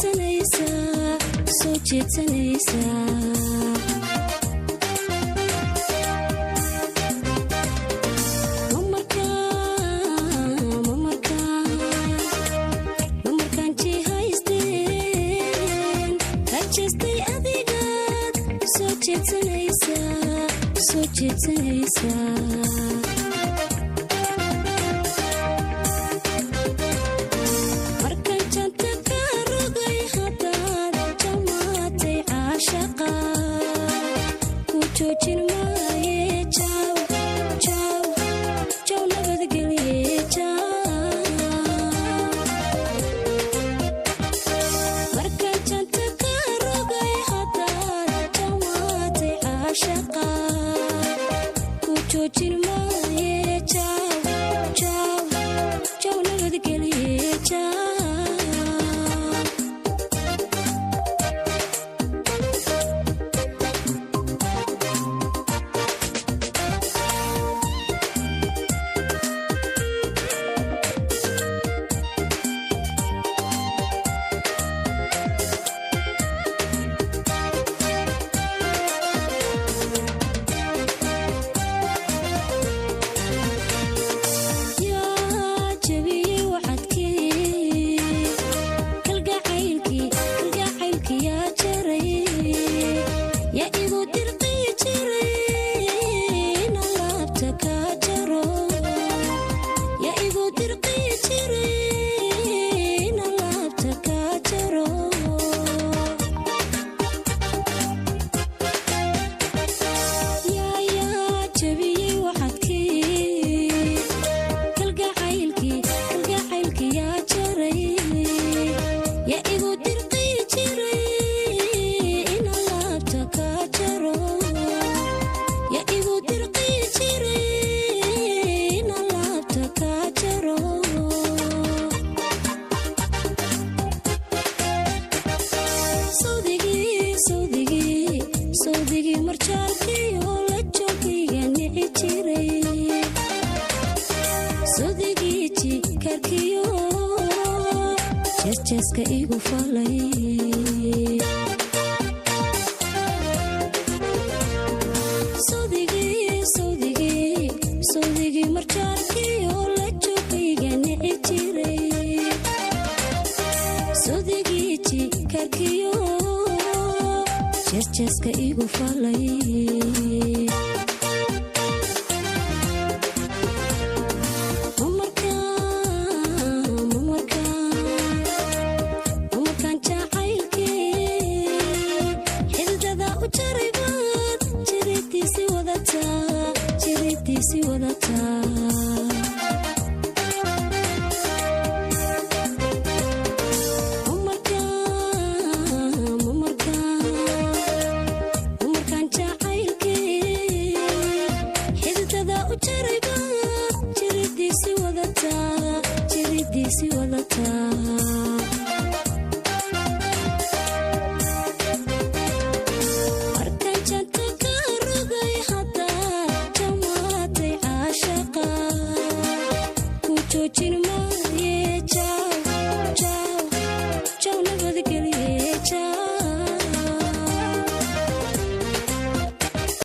Jeedsanaysaa, soo jeedsanaysaa. Mamarkaan jihaysteen kajeestay adigaad soo jeedsanaysaa, soo jeedsanaysaa. Markaan janta ka rogay haddaad jamaatay caashaqa, ku joojin maaye. Jaw, jaw, jaw, nabadgelye, jaw. Markaan janta ka rogay haddaad jamaatay caashaqa, ku joojin maaye. Jaw, jaw, jaw, nabadgelye, jaw. Yaa jabiyey wacadkii kalgacaylkii, kalgacaylkii yaa jaray, yaa igu dirqii jiray inaan laabta ka jaro, yaa igu dirqii jiray inaan laabta ka jaro. Yaa jabiyey wacadkii kalgacaylkii, kalgacaylkii yaa jaray, yaa igu dirqii jiray inaan laabta ka jaro, yaa igu dirqii jiray inaan laabta ka jaro. Sawdigii, sawdigii, sawdigii marjaalkii oo la joogayga nici jiray, sawdigii jikaarkiyo jeesjeeska igu falay. Sawdigii, sawdigii, sawdigii marjaalkii oo la joogayga nici jiray, sawdigii jikaarkiyo jeesjeeska igu falay. Mamarkaan jacaylkii xididada u jaraybaad jiridiisii wadataa, jiridiisii wadataa. Mamarkaan jacaylkii xididada u jaraybaad jiridiisii wadataa, jiridiisii wadataa. Markaan janta ka rogay haddaad jamaatay caashaqa, ku joojin maaye. Jaw, jaw,